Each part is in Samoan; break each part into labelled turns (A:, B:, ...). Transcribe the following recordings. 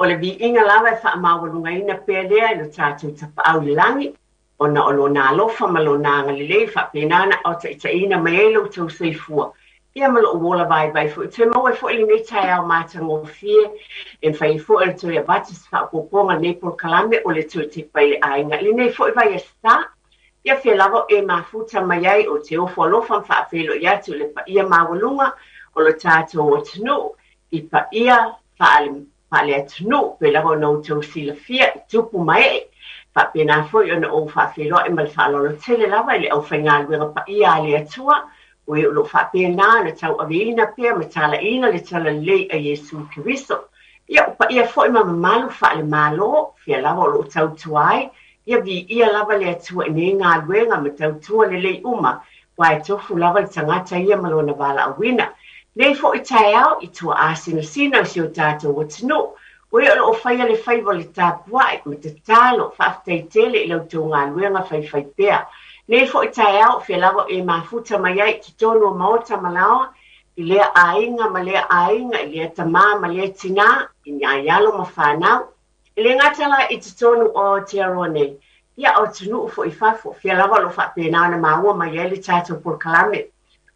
A: o le viiga lava e faamaualugaina pea lea i lo tatou Tapaau i le lagi, ona o Lona alofa ma Lona agalelei faapena ona aotaitaiina mai ai lo outou soifua, ia ma lou ola vaivai foi. Toe maua ai foi lenei taeao matagofie e mafai ai foi ona toe avatu se faaopoopoga i lenei polokalame o le Toe Tepa i le Aiga i lenei foi vaiaso sa. Ia fea lava o e mafuta mai ai, ou te ofo alofa ma faafeiloai atu i le paia maualuga o lo tatou atunuu i paia faale-atunuu, pei lava ona outou silafia i tupu ma ee, faapena foi ona ou faafeiloai ma le faaaloalo tele lava i le aufaigaluega paia a le Atua, o e o lo o faapena ona tauaveina pea ma talaiina le talalelei a Iesu Keriso. Ia, o paia foi ma mamalu faale-Malo, fea lava o lo o tautua ai, ia viia lava le Atua i nei galuega ma tautua lelei uma, aua e tofu lava le tagata ia ma lona valaauina. Nei foi taeao i tuaasinasina o si o tatou atunuu, o e o lo o faia le faiva o le tapuai ma tatalo, faafetai tele i la outou galuega faifaipea. Nei foi taeao, fea lava o e mafuta mai ai i totonu o maota ma laoa, i lea aiga ma lea aiga, i lea tamā ma lea tinā, i nai alo ma fanau, E le gata la i totonu o Aotearoa nei, ia o atunuu foi i fafo, fea lava o lo o faapena ona maua mai ai le tatou polokalame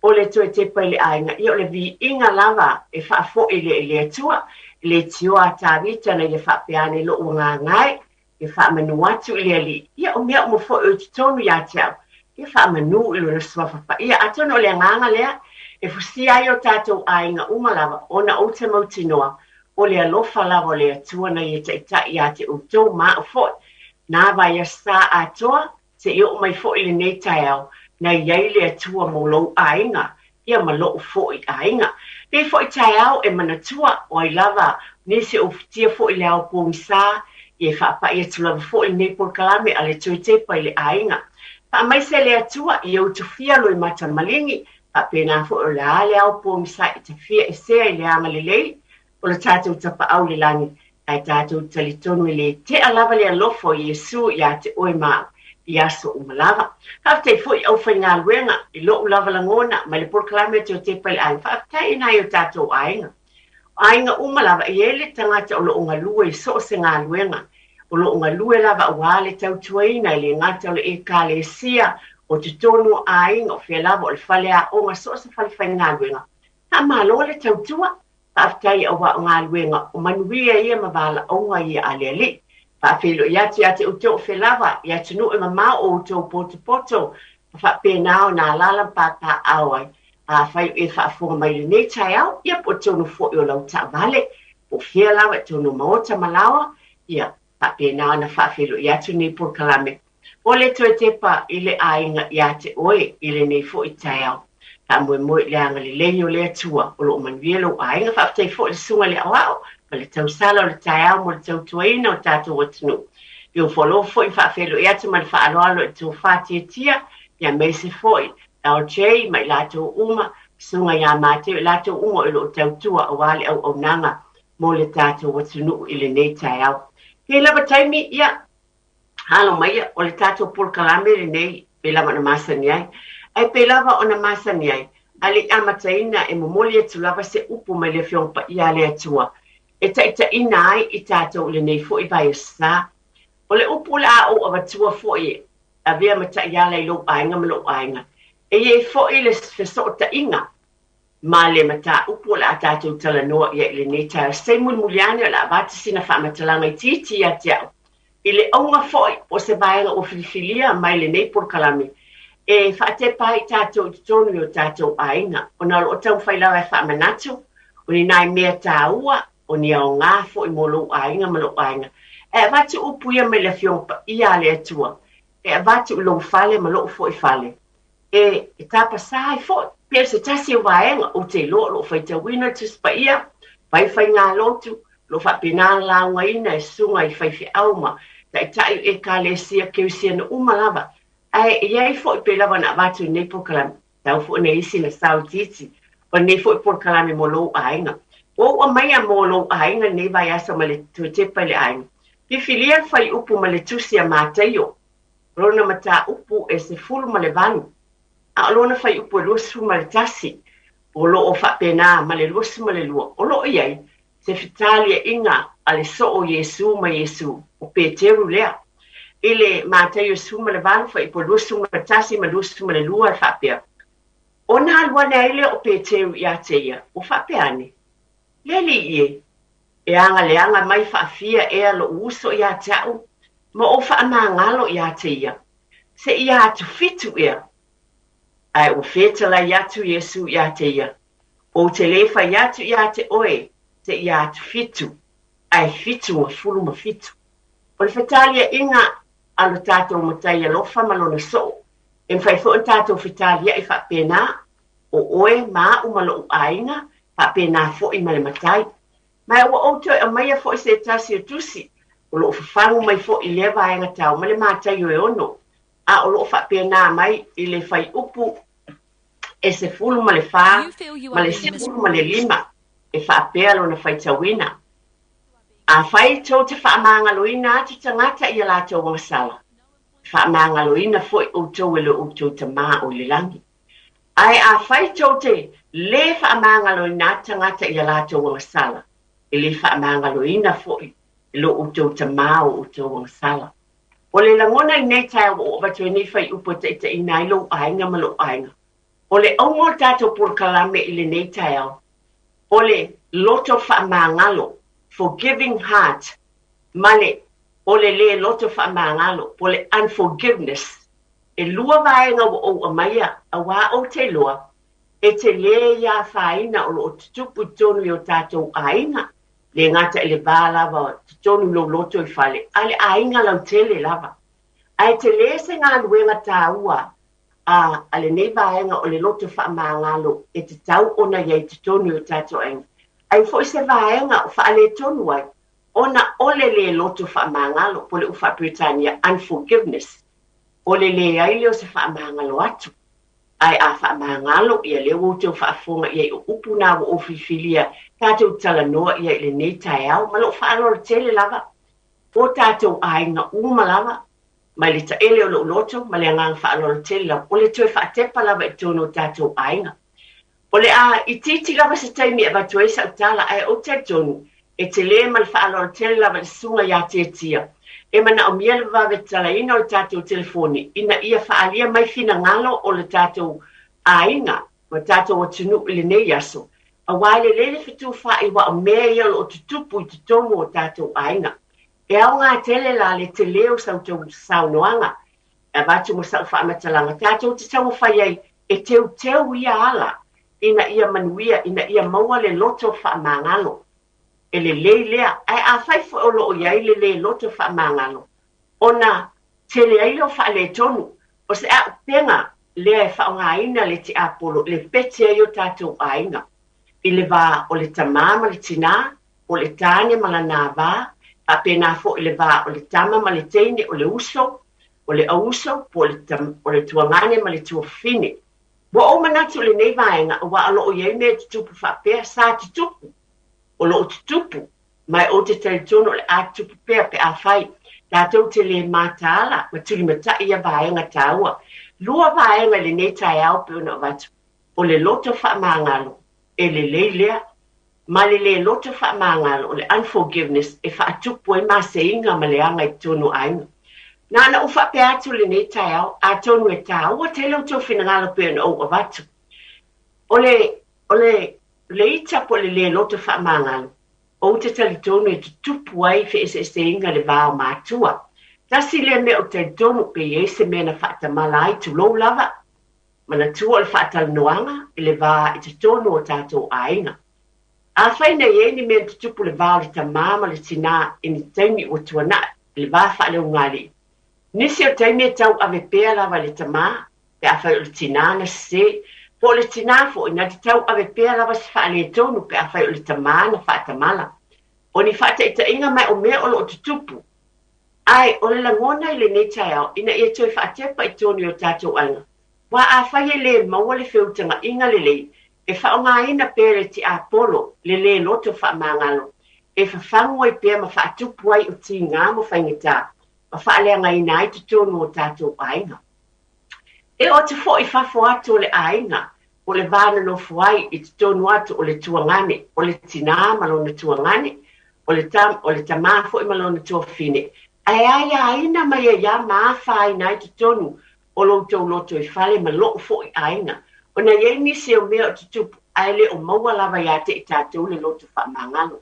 A: o le Toe Tepa i le Aiga, ia o le viiga lava e faafoi lea i le Atua, i le tioa a Tavita na ia faapea ane lou agaga e, ia faamanu atu i le Alii, ia o mea uma foi o i totonu ia te au, ia faamanu i lona suafa paia. Atonu o le agaga lea e fusia ai o tatou aiga uma lava ona ou te mautinoa o le alofa lava o le Atua na ia taitai ia te outou ma au foi. Na vaiaso sa atoa, seia oo mai foi lenei taeao, na i ai le Atua mo lou aiga, ia ma lou foi aiga. Nei foi taeao e manatua, o ai lava nisi o ufitia foi le ao pogisa, ia e faapai atu lava foi lenei polokalame a le Toe Tepa i le Aiga. Faamaise le Atua ia utufia loimata maligi, faapena foi o le a le ao pogisa i tafia esea i le agalelei o le tatou Tapaau i le lagi, ae tatou talitonu e le tea lava le alofa o Iesu ia te oe ma au i aso uma lava. Faafetai foi i aufaigaluega i lou lava lagona mai le polokalame o Toe Tepa i le Aiga. Faafetai i nai o tatou aiga. O aiga uma lava, e i ai le tagata o lo o galue i so o se galuega, o lo o galue lava aua le tautuaina, e le gata o le Ekalesia, o totonu o aiga, o fea lava, o le faleaoga, so o se falefaigaluega. Faamalo le tautua. Faafetai aua o galuega o manuia ia ma valaauga ia a le Alii. Faafeiloai atu ia te outou o fea lava i atunuu e mamao o outou potopoto ma faapena ona alaala ma papaaao ai. Afai o e faafofoga mai i lenei taeao, ia po o totonu foi o lau taavale, po o fea lava i totonu o maota ma laoa, ia faapena ona faafeiloai atu lenei polokalame o le Toe Tepa i le Aiga ia te oe i lenei foi taeao. Faamoemoe i le agalelei o le Atua o lo o manuia lou aiga. Faafetai foi i le Susuga i le Aoao ma le tausala o le taeao mo le tautuaina o tatou atunuu. E ofo alofa foi ma faafeiloai atu ma le faaaloalo i le tofa tiatia, aemaise foi LJ ma i latou uma, Susuga ia Mateo, i latou uma o lo o tautua aua le auaunaga mo le tatou atunuu i lenei taeao. Lenei lava taimi, ia, alo maia, o le tatou polokalame lenei, pei lava ona masani ai. Ae pei lava ona masani ai, a le i amataina e momoli atu lava se upu mai le Afioga Paia a le Atua e taitaiina ai i tatou i lenei foi vaiaso sa. O le upu o le a ou avatua foi e avea ma taiala i lou aiga ma lou aiga, e i ai foi le fesootaiga ma le mataupu o le a tatou talanoa i ai i lenei taeao. Se mulimuli ane o le a avatu sina faamatalaga itiiti ia te au i le auga foi o se vaega ua filifilia mai lenei polokalame e faatepa ai tatou i totonu i o tatou aiga, ona o lo o taumafai lava e faamanatu o ni nai mea taua, o ni aoga foi mo lou aiga ma lou aiga. E avatu upu ia mai le Afioga Paia a le Atua, e avatu i lou fale ma lou foi fale, e tapasā ai foi. Pei o se tasi o vaega ou te iloa o lo o faitauina le Tusi Paia, fai faigalotu, o lo o faapena ona laugaina e susuga i faifeau ma taitai o Ekalesia Kerisiano uma lava. Ae i ai foi pei lava ona avatu i lenei polokalame, tau foi na isi na sao itiiti o lenei foi polokalame mo lou aiga. Ua ou aumaia mo lou aiga lenei vaiaso ma le Toe Tepa i le Aiga. Filifilia le fuaiupu ma le Tusi a Mataio, o lona mataupu e 18, a o lona fuaiupu e 21, o lo o faapena ma le 22, o lo o i ai se fetaliaiga a le Soo o Iesū ma Iesū, o Peteru lea. I le Mataio 18, fuaiupu 21 ma 22 e faapea, Ona alu ane ai lea o Peteru iā te ia, ua faapea ane, Le Alii e, e agaleaga mai faafia ea loʻu uso iā te aʻu, ma ou faamagalo iā te ia, seia atu fitu ea. Ae ua fetalai atu Iesū iā te ia, Ou te lē fai atu iā te oe, seia atu fitu, ae 77. O le fetaliaiga a lo tatou Matai alofa ma lona soo, e mafai foi ona tatou fetaliai faapena, o oe ma aʻu ma loʻu aiga, faapena foi ma le Matai. Ma ua ou toe aumaia foi se tasi o tusi, o loo fafagu mai foi i lea vaega tau ma le Mataio e ono, a o loo faapena mai i le fuaiupu e 14 ma le 15 e faapea lona faitauina. Afai tou te faamagaloina atu tagata i a latou agasala, e faamagaloina foi outou e lo outou Tamā o i le lagi. Ae afai tou te lē faamagaloina atu tagata i a latou agasala, e lē faamagaloina foi e lo outou Tamā o outou agasala. O le lagona i lenei taeao ua ou avatu ai nei fuaiupu e taitaiina ai lou aiga ma lou aiga. O le auga o le tatou polokalame i lenei taeao, o le loto faamagalo, forgiving heart, ma le o le lē loto faamagalo, po o le unforgiveness. E lua vaega ua ou aumaia, auā ou te iloa, e telē ia afaina o lo o tutupu i totonu i o tatou aiga, le gata i le va lava o totonu i lou loto i fale, a le aiga lautele lava. Ae telē se galuega tāua a a lenei vaega o le loto faamagalo e tatau ona i ai i totonu i o tatou aiga. Ai foi se vaega o faaletonu ai ona o le lē loto faamagalo, po o le upu faa-Peretania, unforgiveness, o le leai lea o se faamagalo atu. Ae a faamagalo, ia lea ua outou faafofoga i ai o upu na ua ou filifilia tatou talanoa i ai i lenei taeao. Ma lou faaaloalo tele lava, o tatou aiga uma lava, mai le taele o lou loto ma le agaga faaaloalo tele lava, o le toe faatepa lava i totonu o tatou aiga. O le a itiiti lava se taimi e avatu ai sau tala, ae ou te talitonu, e telē ma le faaaloalo tele lava i le susuga ia Tiatia, e manaomia le vavave tatalaina o le tatou telefoni ina ia faaalia mai finagalo o le tatou aiga ma tatou atunuu i lenei aso, auā e lelei le fetufaai aua o mea ia o lo o tutupu i totonu o tatou aiga. E aoga tele la le telē o sa outou saunoaga e avatu ma sa'u faamatalaga tatou te taumafai ai e teuteu ia ala ina ia manuia, ina ia maua le loto faamagalo. E lelei lea, ae afai foi o lo o i ai le lē loto faamagalo, ona tele ai lea o faaletonu. O se auupega lea e faaaogaina le tiapolo i le pete ai o tatou aiga, i le va o le tamā ma le tinā, o le tāne ma lana va, faapena foi i le va o le tama ma le teine, o le uso, o le auuso, po o le, o le tuagane ma le tuafafine. Ua ou manatu i lenei vaega, auā o lo o i ai mea e tutupu faapea, sa tutupu, o lo o tutupu, ma e ou te talitonu o le a tutupu pea pe afai tatou te lē mataala ma tulimatai ia vaega tāua. Lua vaega i lenei taeao pei ona avatu, o le loto faamagalo, e lelei lea, ma le lē loto faamagalo, o le unforgiveness, e faatupu ai maseiga ma leaga i totonu o aiga. Na ona ou faapea atu i lenei taeao, atonu e tāua tele outou finagalo pei ona ou avatu. O le, o le, le ita po o le lē loto faamagalo, ou te talitonu e tutupu ai feeseeseaiga i le va o matua. Tasi lea mea ou te talitonu pe i ai se mea na faatamala ai, tulou lava, manatua o le faatalanoaga i le va i totonu o tatou aiga. Afai na i ai ni mea na tutupu i le va o le tamā ma le tinā i ni taimi ua tuanai i le va faaleugāliʻi, nisi o taimi e tauave pea lava i le tamā pe afai o le tinā na sesē, po o le tinā foi na te tauave pea lava se faaletonu pe afai o le tamā na faatamala. O ni faataitaiga mai o mea o lo o tutupu, ae o le lagona i lenei taeao ina ia toe faatepa i totonu i o tatou aiga, aua afai e lē maua le feutagaiga lelei, e faaaogaina pea le tiapolo le lē loto faamagalo, e fafagu ai pea ma faatupu ai o tigā ma faigata, ma faaleagaina ai totonu o tatou aiga. E oo atu foi i fafo atu o le aiga, po o le va nonofo ai i totonu atu o le tuagane, o le tinā ma lona tuagane, O le o le tamā foi ma lona tuafafine, ae aiaina mai ai lava ma afaina ai totonu o lo outou lotoifale ma lou foi aiga, ona e i ai nisi o mea o tutupu ae le o maua lava ia te i tatou le loto faamagalo.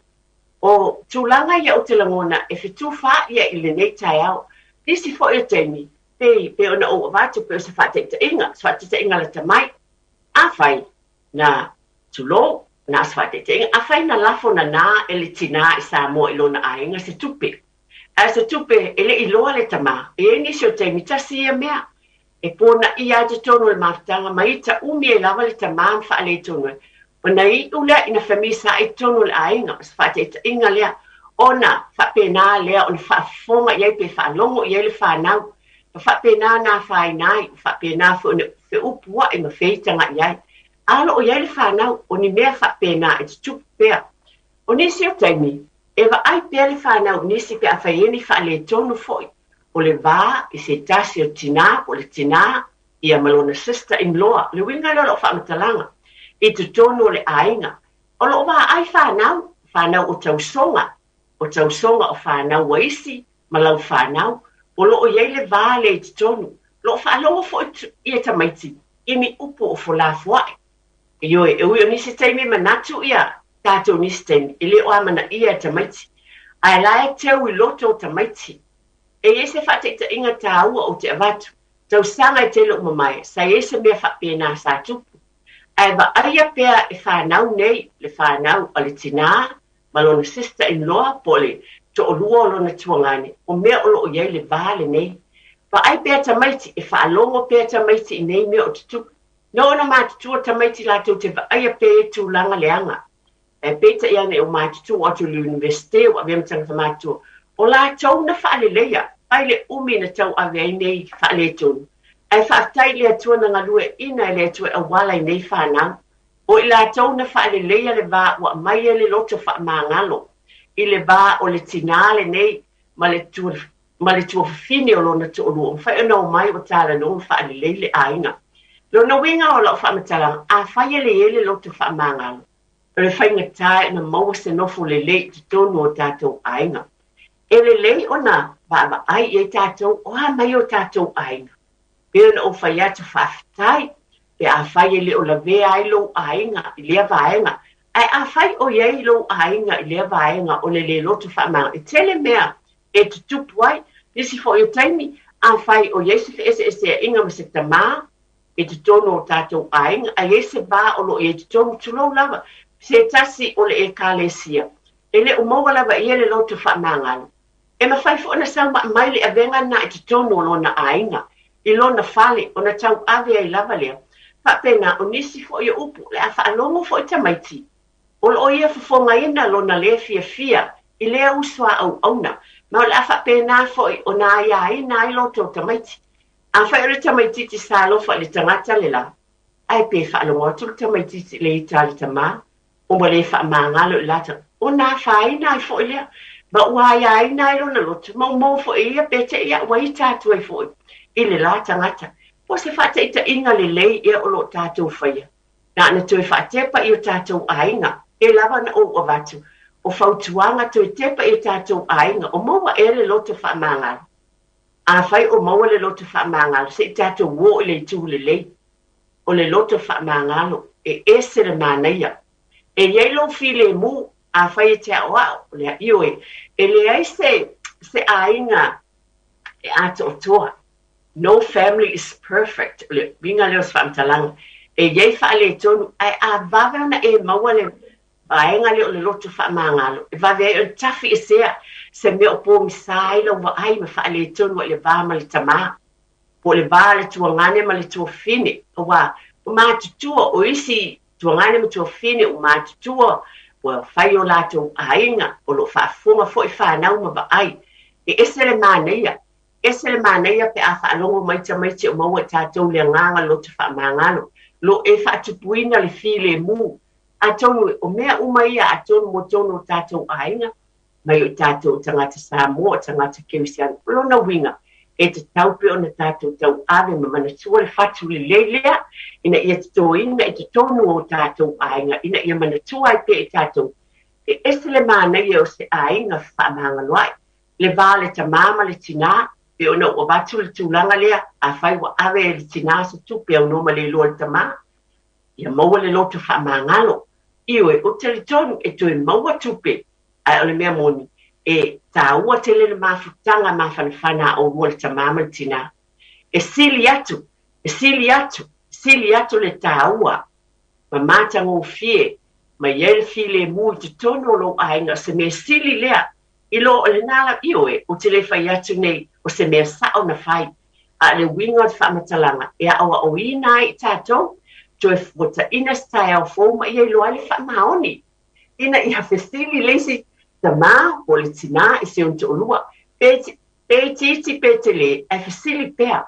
A: O tulaga ia ou te lagona e fetufaai ai i lenei taeao. Nisi foi o taimi, pei, pei ona ou avatu pei o se faataitaiga, se faataitaiga lata mai. Afai na, tulou, na o se faataitaiga, afai na lafo nana e le tinā i Samoa i lona aiga se tupe, Ae o se tupe e le i iloa le tamā, e i ai nisi o taimi tasi ia mea. E pōnaia ai totonu o le mafutaga ma ita umi ai lava le tamā ma faaletonu ai. Ona iu lea ina femisaai i totonu o le aiga, o se faataitaiga lea, ona faapena lea ona faafofoga i ai pe faalogo i ai le fanau, ma faapena ona afaina ai, ma faapena foi ona feupuai ma feitaga'i ai. A o lo o i ai le fanau, o ni mea faapena e tutupu pea. O nisi o taimi, E vaai pea le fanau i nisi pe afai e i ai ni faaletonu foi o le va i se tasi o tinā po o le tinā ia ma lona sister in law, le uiga lea o lau faamatalaga, i totonu o le aiga. O lo o vaai fanau, fanau o tausoga, o tausoga o fanau a isi ma lau fanau, o lo o i ai le va lea i totonu. O lo o faalogo foi ia tamaiti i ni upu o folafoai. Ioe, e ui o nisi taimi e manatu ia tatou nisi taimi, e le o amanaia e tamaiti, ae la e teu i loto o tamaiti. E i ai se faataitaiga taua ou te avatu, tausaga e tele uma mai, sa i ai se mea faapena sa tupu. Ae vaaia pea e fanau nei, le fanau a le tinā ma lona sister in law po o le toalua o lona tuagane, o mea o lo o i ai le va lenei. Vaai pea tamaiti, e faalogo pea tamaiti i nei mea o tutupu. No ona matutua tamaiti latou te vaaia pea ia tulaga leaga. Ae peitai ane o matutua atu i le Universite ua avea ma tagata matutua, o latou na faaleleia ai le umi na tauave ai nei faaletonu. Ae faafetai i le Atua na galueaiina e le Atua e auala i nei fanau. O i latou na faaleleia le va ua aumai ai le loto faamagalo i le va o le tinā lenei ma le ma le tuafafine o lona toalua, ua mafai ona omai ua talanoa ma faalelei le aiga. Lona uiga o lau faamatalaga, afai e le i ai le loto faamagalo, o le faigata e ona maua se nofo lelei i totonu o tatou aiga. E lelei ona vaavaai i ai tatou, o a mai o tatou aiga? Pei ona ou fai atu, faafetai pe afai e le o lavea ai lou aiga i lea vaega. Ae afai o i ai lou aiga i lea vaega o le le loto faamagalo, e tele mea e tutupu ai. Nisi foi o taimi, afai o i ai se feeseeseaiga ma se tamā i totonu o tatou aiga, a i ai se va o lo o i ai i totonu, tulou lava, se tasi o le Ekalesia, e le o maua lava e ia le loto faamagalo. E mafai foi ona sau ma aumai le avega lena i totonu o lona aiga, i lona fale, ona tauave ai lava lea. Faapena, o nisi foi o upu, o le a faalogo foi tamaiti, o lo o ia fofogaina lona lē fiafia i lea uso a auauna, ma o le a faapena foi ona aiaina ai lo outou tamaiti. Afai o le tamaitiiti sa alofa i le tagata le la, ae pe faalogo atu le tamaitiiti i le ita a le tamā, ua le faamagalo i la tagata, ona afaina ai foi lea, ma ua aiaina ai lona loto, ma ua maua foi e ia pe te i a ua ita atu ai foi i le la tagata. Po o se faataitaiga lelei ea o lo o tatou faia? Na ona toe faatepa i o tatou aiga, e lava ona ou avatu, o fautuaga toe tepa i o tatou aiga, o maua ea le loto faamagalo? Afai o maua le loto faamagalo, se i tatou o i le itu lelei. O le loto faamagalo, e ese le manaia. E i ai lou filemu, afai e te aoao, o le ioe, e leai se, se aiga e atoatoa. No family is perfect, o le uiga lea o se faamatalaga. E i ai faaletonu, ae a vave ona e maua le vaega lea o le loto faamagalo, e vave ai ona tafiesea se mea o pogisa ai lau vaai ma faaletonu ai le va ma le tamā, po o le va o le tuagane ma le tuafafine, aua ua matutua, o isi tuagane ma tuafafine ua matutua, ua fai o latou aiga, o lo o faafofoga foi fanau ma vaai. E ese le manaia Ese le manaia pe a faalogo mai tamaiti o maua i tatou le agaga loto faamagalo, lo e faatupuina le filemu. Atonu o mea uma ia atonu mo tonu o tatou aiga, mai o i tatou o tagata Samoa, o tagata Kerisiano. O lona uiga, e tatau pea ona tatou tauave ma manatua le fatu lelei lea ina ia totoina i totonu o tatou aiga, ina ia manatua ai pea i tatou. E ese le manaia o se aiga fefaamagaloa'i, le va o le tamā ma le tinā, pei ona ou avatu le tulaga lea, afai ua ave e le tinā se tupe aunoa ma le iloa e le tamā, ia maua le loto faamagalo. Ioe, ou te talitonu e toe maua tupe, ae o le mea moni, e tāua tele le mafutaga mafanafana a ʻolua le tamā ma le tinā. E sili atu, e sili atu, sili atu le tāua ma matagofie ma i ai le filemu i totonu o lou aiga, o se mea sili lea i lo o lena lau. Ioe, ou te le fai atu nei o se mea sa'o na fai, a o le uiga o le faamatalaga e aʻoaʻoina ai i tatou, toe fuataʻina se taeao fou ma ia iloa ai le faamaoni, ina ia fesili le isi tamā po o le tinā i si ona toʻalua, pe pe itiiti pe telē, ae fesili pea.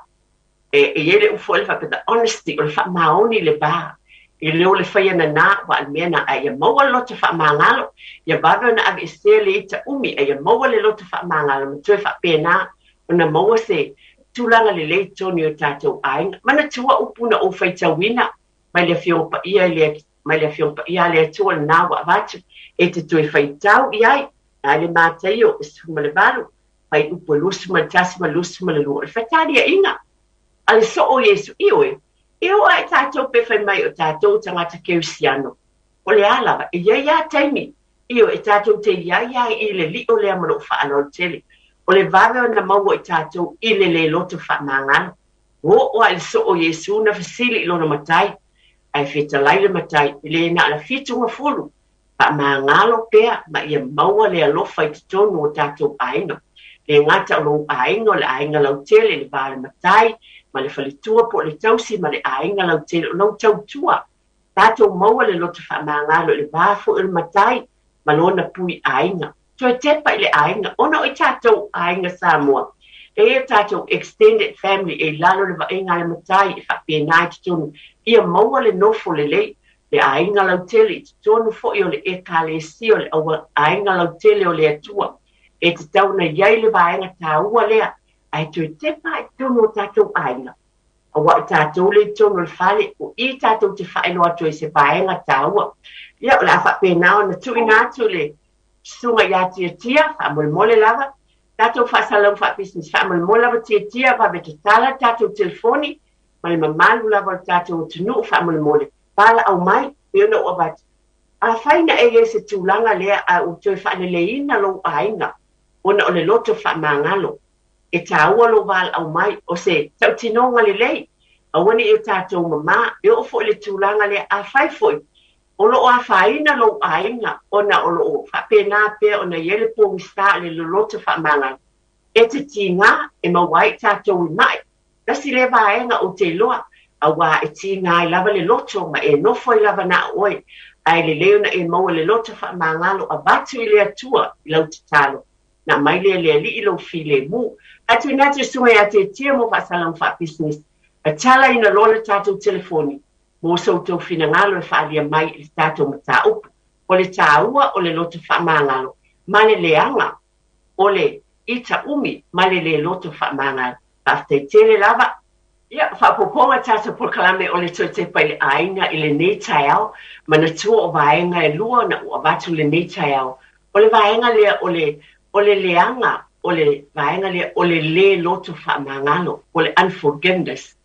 A: E i ai le upu foi lea faapea, the honesty, o le faamaoni i le va, e le o le faia nanā, aua o le mea lena, ae ia maua le loto faamagalo, ia vave ona aveesea le ita umi, ae ia maua le loto faamagalo ma toe faapena ona maua se tulaga lelei i totonu i o tatou aiga. Manatua upu na ou faitauina mai le Afioga Paia i le mai le Afioga Paia a le Atua lena ua avatu e te toe faitau i ai, na i le Mataio 18, fuaiupu e 21 ma 22, o le fetaliaiga a le soo o Iesu. Ioe, e oo lava i tatou pe fai mai o tatou o tagata kerisiano, o le a lava, e i ai lava taimi, ioe, e tatou te i ai lava i le lio lea ma lou faaaloalo tele, o le vave ona maua i tatou i le le loto faamagalo. Ua oo lava i le soo o Iesu na fesili i lona matai, ae fetalai le matai, e le na o le 70. Faamagalo pea ma ia maua le alofa i totonu o tatou aiga. Le gata o lou aiga, o le aiga lautele, le va o le matai ma le faletua po o le tausi ma le aiga lautele, o lau tautua. Tatou maua le loto faamagalo i le va foi o le matai ma lona pui aiga. Toe tepa i le aiga, ona o i tatou aiga Samoa, e i ai o tatou extended family e i lalo o le vaaiga a le matai e faapena i totonu, ia maua le nofo lelei, le aiga lautele i totonu foi o le Ekalesia o le aiga lautele o le Atua. E tatau ona i ai le vaega taua lea, ae toe tepa i totonu o tatou aiga. Aua o tatou lea i totonu o le fale, o i tatou te faailoa atu ai se vaega taua. Ia, o le a faapena ona tuuina atu le susuga ia Tiatia, faamolemole lava, tatou faasalalauga faapisinisi, faamolemole lava Tiatia, vave tatala le tatou telefoni, ma le mamalu lava o le tatou atunuu, faamolemole, valaau mai, pei ona ou avatu. Afai na e i ai se tulaga lea ae ua toe faaleleiina lou aiga ona o le loto faamagalo, e taua lou valaau mai, o se tautinoga lelei, aua ne i o tatou mamā, e oo foi i le tulaga lea, afai foi o lo o afaina lou aiga ona o lo o faapena pea ona i ai le pogisa o le loloto faamagalo, e te tiga e maua ai i tatou i mai. Tasi lea vaega ou te iloa, aua e tiga ai lava le loto ma e nofo ai lava na o oe, ae lelei ona e maua le loto faamagalo avatu i le Atua i lau tatalo, na aumai lea e le Alii lou filemu. Ae tuuina atu i susuga ia Tiatia mo faasalalauga faapisinisi, tatalaina loa le tatou telefoni mo so outou finagalo e faaalia mai i le tatou mataupu, o le taua o le loto faamagalo ma le leaga o le ita umi ma le le loto faamagalo. Faafetai tele lava. Ia, faaopoopoga tatou polokalame o le toe tepa i le aiga i lenei taeao. Manatua o vaega e lua ona ua avatu lenei taeao. O le vaega lea o le, o le leaga o le vaega lea o le le loto faamagalo, o le unforgiveness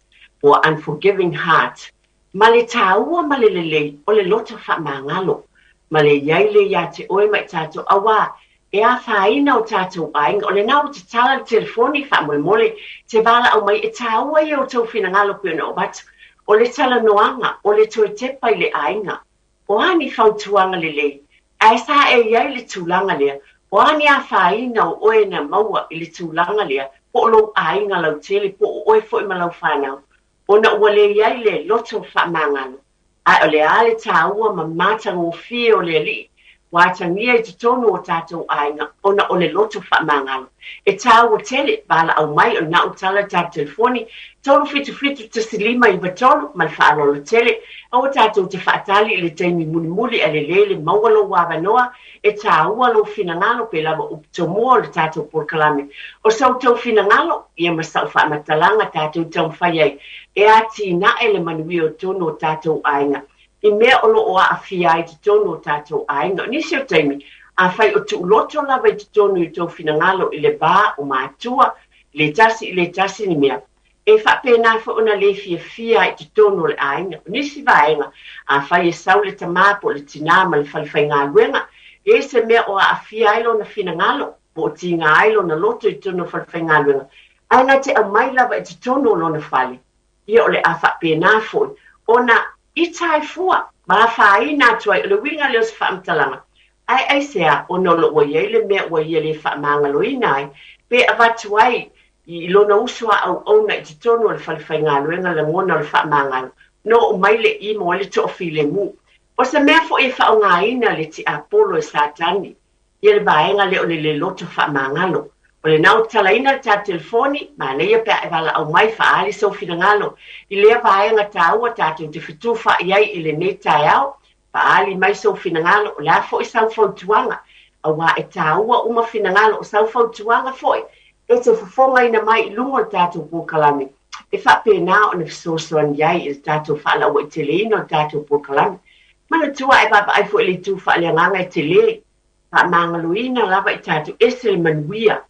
A: or unforgiving heart, ma le taua ma le lelei o le loto faamagalo, ma le i ai lea ia te oe ma i tatou, aua e afaina o tatou aiga. O lena ua tatala le telefoni, faamolemole te valaau mai, e taua ia o outou finagalo pei ona ou avatu. O le talanoaga, o le toe tepa i le aiga, o a ni fautuaga lelei, ae sa e i ai le tulaga lea, o a ni afaina o oe na maua i le tulaga lea, po o lou aiga lautele, po o oe foi ma lau fanau, ona ua le i ai le loto faamagalo. Ae o le a le taua ma matagofie o le Alii ua atagia i totonu o tatou aiga ona o le loto faamagalo. E taua tele, valaau mai o lena ua tala le tatou telefoni, 377 1593 ma le faaaloalo tele. Aua tatou te faatali i le taimi mulimuli ae lelei le maua lou avanoa, e taua lou finagalo pe lava upu tomua o le tatou polokalame. O sa outou finagalo, ia ma sau faamatalaga tatou taumafai ai e atinae le manuia o totonu o tatou aiga. i mea o lo o aafia ai totonu o tatou aiga. O nisi o taimi, afai o tuuloto lava i totonu i tou finagalo i le va o matua, le tasi i le tasi ni mea, e faapena foi ona le fiafia ai i totonu o le aiga. O nisi vaega, afai e sau le tamā po o le tinā ma le falefaigaluega, e i ai se mea o aafia ai lona finagalo, po o tiga ai lona loto i totonu o le falefaigaluega, ae na te aumai lava i totonu o lona fale, ia o le a faapena foi ona ita ai fua ma afaina atu ai. O le uiga lea o se faamatalaga, ae aisea ona o lo o ua i ai le mea ua ia le faamagaloina ai, pe avatu ai i lona uso a auauna i totonu o le falefaigaluega lagona o le faamagalo, na oo mai le imo ai le toafilemu. O se mea foi e faaaogaina le tiapolo e Satani, ia le vaega lea o le le loto faamagalo. O lena ua tatalaina le tatou telefoni, manaia pe a e valaau mai faaali sou finagalo i lea vaega taua tatou te fetufaai ai i lenei taeao. Faaali mai sou finagalo, o le a foi sau fautuaga, auā e taua uma finagalo, o sau fautuaga foi e te fofogaina mai i luga o le tatou polokalame, e faapena ona fesoasoani ai i le tatou faalauaiteleina o le tatou polokalame. Manatua e vaavaai foi i le itu faaleagaga e tele, faamagaloina lava i tatou, ese le manuia.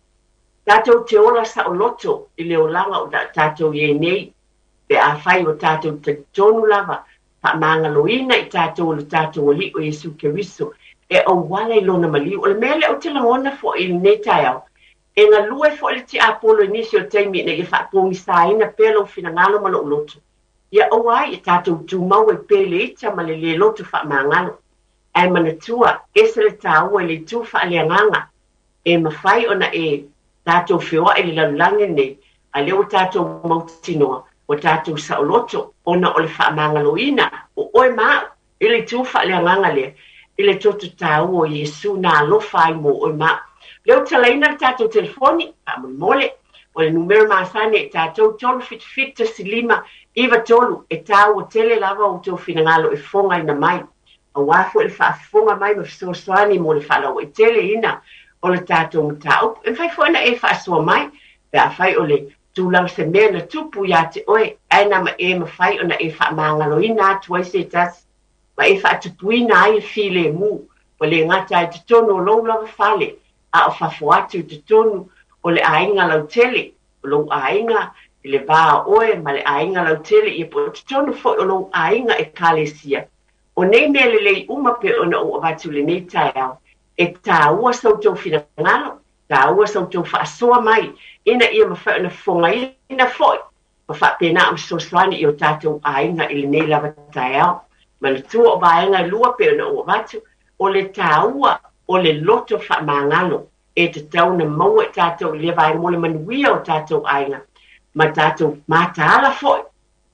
A: Tatou te ola saoloto i le olaga o tatou i ai nei, pe afai ua tatou talitonu lava, faamagaloina i tatou e lo tatou Alii o Iesu Keriso, e auala i lona maliu. O le mea lea ou te lagona foi i lenei taeao, e galue foi le tiapolo i nisi o taimi ina ia faapogisaina pea lou finagalo ma lou loto, ia aua ai e tatou tumau ai pea i le ita ma le le loto faamagalo. Ae manatua, ese le taua i le itu faaleagaga, e mafai ona e tatou feoai i le lalolagi lenei, a lea ua tatou mautinoa, ua tatou saoloto ona o le faamagaloina o oe ma au i le itu faaleagaga lea, i le toto taua o Iesu na alofa ai mo oe ma au. Lea ua talaina le tatou telefoni, faamolemole, o le numera masani e tatou 377 15 93, e taua tele lava o outou finagalo e fofogaina mai, auā foi le faafofoga mai ma fesoasoani mo le faalauaiteleina o le tatou mataupu. E mafai foi ona e faasoa mai pe afai o le tulaga se mea na tupu iā te oe, ae na ma e mafai ona e faamagaloina atu ai se tasi ma e faatupuina ai le filemu, ua le gata ai totonu o lou lava fale, a o fafo atu i totonu o le aiga lautele, o lou aiga i le va o oe ma le aiga lautele, ia po o totonu foi o lou aiga ekalesia. O nei mea lelei uma pei ona ou avatu i lenei taeao, e taua sa outou finagalo, taua sa outou faasoa mai, ina ia mafai ona fofogaina foi ma faapena ona fesoasoani i o tatou aiga i lenei lava taeao. Manatua o vaega e lua pei ona ou avatu, o le taua o le loto faamagalo e tatau ona maua e tatou i lea vaega mo le manuia o tatou aiga ma tatou mataala foi,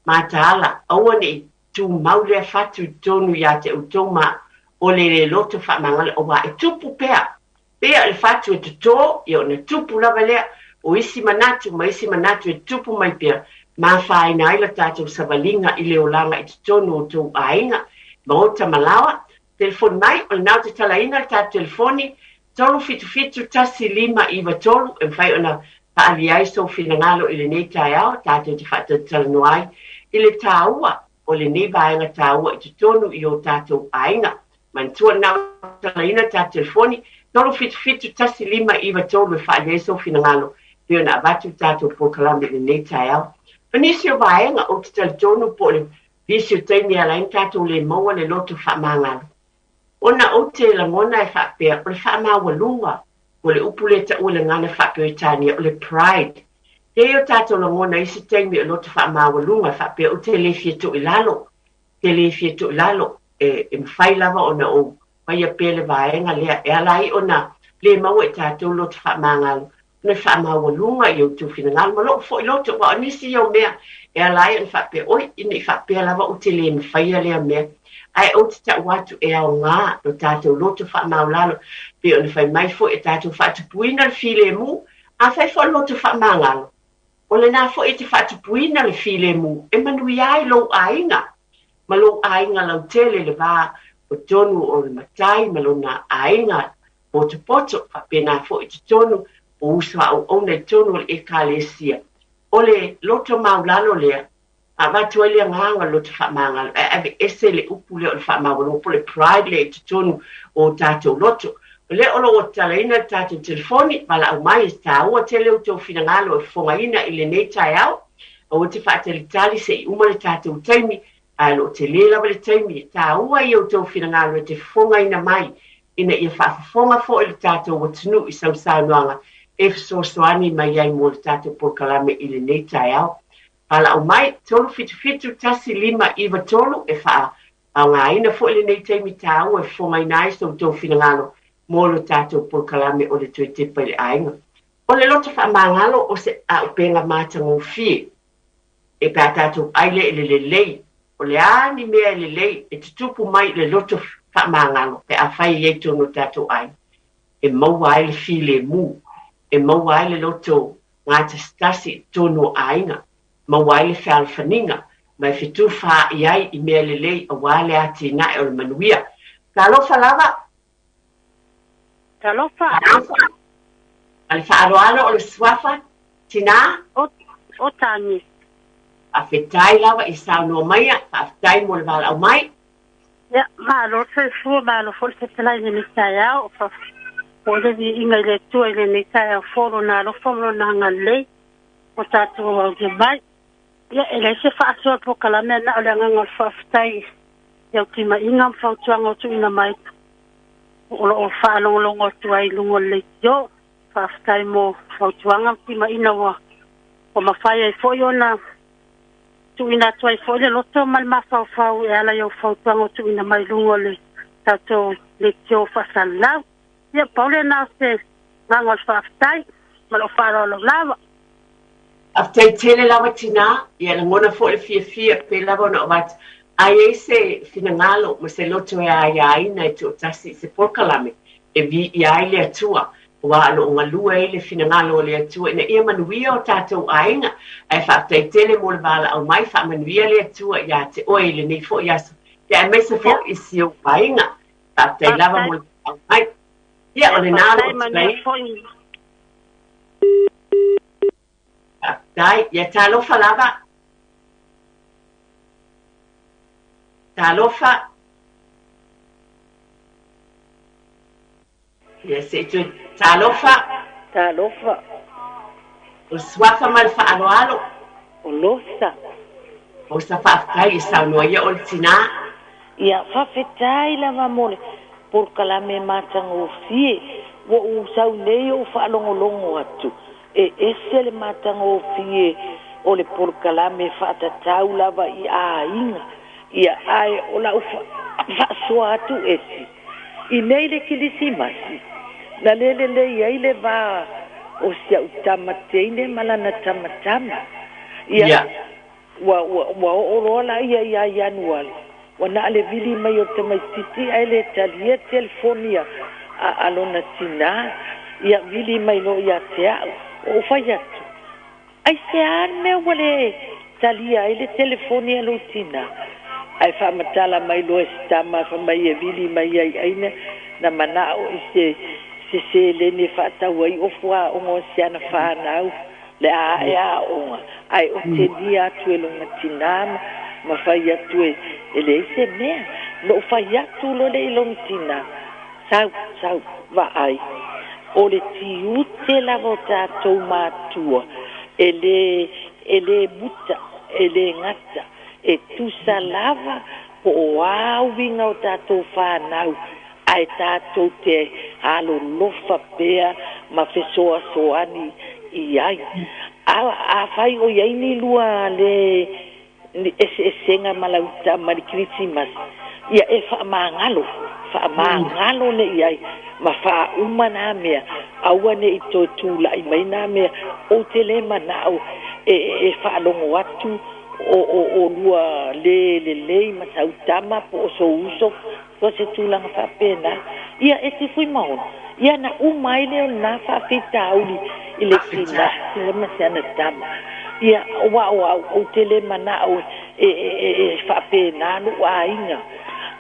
A: mataala, aua ne i tumau lea fatu i totonu ia te outou ma o le le loto faamagalo, auā e tupu pea, pea o le fatu e totō, ia ona tupu lava lea o isi manatu ma isi manatu e tupu mai pea, ma afaina ai la tatou savaliga i le olaga i totonu o outou aiga, maota ma laoa. Telefoni mai, o lena ou te talaina le tatou telefoni, 377 1593, e mafai ona faaali ai sou finagalo i lenei taeao, tatou te faatalatalanoa ai i le taua o lenei vaega taua i totonu i o tatou aiga. Manatua lena ou te talaina le tatou telefoni, 377 1593 e faaali ai sou finagalo pei ona avatu le tatou polokalame i lenei taeao. O nisi o vaega ou te talitonu po o le nisi o taimi e ala ai ona tatou le maua le loto faamagalo, ona ou te lagona e faapea o le faamaualuga, o le upu lea e taua i le gagana faa-Peretania o le pride. E i ai o tatou lagona i isi taimi o loto faamaualuga e faapea ou te le fia tuu i lalo, te le fia tuu i lalo, e mafai lava ona ou faia pea le vaega lea e ala ai ona le maua e tatou loto faamagalo, ona faamaualuga i outou finagalo ma lou foi loto, aua o nisi ia o mea e ala ai ona faapea, oi, ina i faapea lava ou te le mafaia lea mea. Ae ou te tau atu e aoga lo tatou loto faamaulalo, pei ona fai mai foi e tatou faatupuina le filemu, afai foi o le loto faamagalo, o lena foi e te faatupuina le filemu e manuia ai lou aiga ma lou aiga lautele i le va o tonu o le matai ma lona aiga potopoto, faapena foi i totonu o uso a auauna i totonu o le Ekalesia. O le loto maulalo lea Avatu ai le agaga o le loto faamagalo ae aveese le upu lea o le faamaualuga po o le pride lea i totonu o tatou loto. O lea o lo o tatalaina le tatou telefoni, valaau mai, e taua tele outou finagalo e fofogaina i lenei taeao. Aua te faatalitali se i uma le tatou taimi, ae o lo o tele lava le taimi. E taua ia outou finagalo e te fofogaina mai ina ia faafofoga foi le tatou atunuu i sau saunoaga e fesoasoani mai ai mo le tatou polokalame i lenei taeao. Valaau mai, 377 1593 e faaaogaina foi lenei taimi taua e fofogaina ai so outou finagalo mo le tatou polokalame o le Toe Tepa i le Aiga. O le loto faamagalo o se auupega matagofie e pe a tatou ai lea i le lelei, o le a ni mea e lelei e tutupu mai i le loto faamagalo pe afai e i ai totonu o tatou aiga, e maua ai le filemu, e maua ai le loto gatasitasi i totonu o aiga, maua ai le fealofaniga, ma e fetufaai ai i mea lelei aua le atinae o le manuia. Talofa lava!
B: Talofa!
A: Ma le faaaloalo o le suafa, tinā?
B: O Tani.
A: Faafetai lava i saunoa maia, faafetai mo le valaau mai.
B: Ia, malo le soifua, malo foi le fetalai i lenei taeao. Faafoi le viiga i le Atua i lenei taeao fou, Lona alofa ma Lona agalelei ua tatou aulia mai. Ia, e leai se faasoa i le polokalame, ae na o le agaga o le faafetai i au timaiga ma fautuaga ua tuuina mai o lo o faalogologo atu ai i luga o le leitio. Faafetai mo fautuaga ma timaiga ua mafai ai foi ona tuuina atu ai foi le loto ma le mafaufau e ala i au fautuaga ua tuuina mai i luga o le tatou leitio faasalalau. Ia, pau lena o se agaga o le faafetai ma lou faaaloalo lava.
A: Faafetai tele lava tinā, ia lagona foi le fiafia pei lava ona avatu. A i ai se finagalo ma se loto e aiaina e toatasi i se polokalame e viia ai le Atua, aua o lo o galue ai le finagalo o le Atua ina ia manuia o tatou aiga. Ae faafetai tele mo le valaau mai, faamanuia le Atua ia te oe i lenei foi aso, ia aemaise foi i si ou aiga. Faafetai lava mo le valaau mai. Ia, o lena o lo o
B: Manuia foi.
A: Faafetai. Ia talofa lava. Talofa. Ia se i toe talofa.
C: Talofa.
A: O suafa ma le faaaloalo.
C: O Losa.
A: O sa faafetai e saunoa ia o le tinā.
C: Ia, faafetai lava mo le polokalame matagofie. Ua ou sau nei ou faalogologo atu, e ese le matagofie o le polokalame faatatau lava i aiga. Ia, ae o lau faasoa atu esi, i nei le Kilisimasi, na le lelei ai le va o si au tama teine ma lana tamatama. Ia, ua oo loa la ia ia Ianuali, ua na le vili mai o tamaititi ae le talia telefoni a lona tinā. Ia vili mai loa ia te au, o fai atu, ai se a le mea ua le talia ai le telefoni a lou tinā. Ae faamatala mai loa e se tama fai mai e vili mai ai aina na manao i se seleni e faatau ai ofu aoga o si ana whanau le a e aoga ae o te lia atu e lona tinā ma fai atu e leai se mea. No fai atu lo le i lona tinā sau sau vaai o le tiute lava o tatou matua e le muta e le gata e tusa lava po o a uiga o tatou whanau ae tatou te alolofa pea ma fesoasoani i ai. A fai o iai ni lua le eseesega ma lauta ma le Kerisimasi, ia e faamagalo, faamagalo le i ai ma faauma nā mea, aua ne i toe tula'i mai nā mea ou te le mana'o e faalogo atu o lua le lelei ma sautama po o sou uso po se tulaga faapena. Ia e te fui maono ia na uma ai lea o lena faafitauli i le tina ma se ana tama. Ia ua o au ou te le mana'o e faapena lou aiga.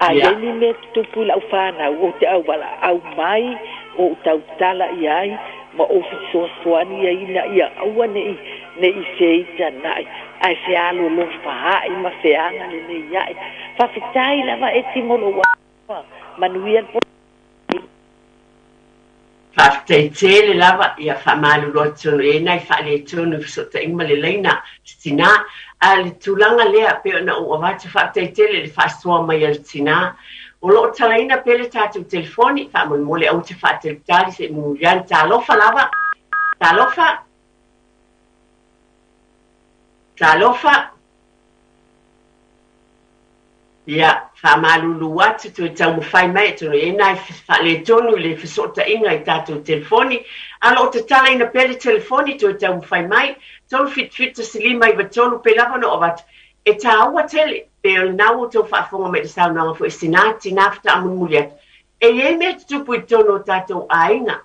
C: A iai ni mea tutupu i lau whanau o te auala au mai o tautala i ai ma o fesoasoani ai ina ia aua ne i Neʻi feitanaʻi ae fealolofa aʻi ma feagalelei aʻe. Faafetai lava Eti mo lou avanoa. Manuia le
A: Faafetai tele lava, ia faamalulu atu tonu i ai nai faaletonu i fesootaiga ma le laina se tinā. A le tulaga lea pei ona ou avatu, faafetai tele i le faasoa mai a le tinā. O lo o talaina pea le tatou telefoni, faamolemole aua te faatalitali se i mulimuli ane. Talofa lava. Talofa. Talofa. Ia, faamalulu atu, toe taumafai mai atonu e i ai nai faaletonu i le fesootaiga i tatou telefoni. A o lo o tatalaina pea le telefoni, toe taumafai mai, 377 1593, pei lava ona ou avatu, e taua tele, pe o lena ua outou faafofoga mai i le saunoaga foi a sina tina faatoa mulimuli atu, e i ai mea tutupu i totonu o tatou aiga,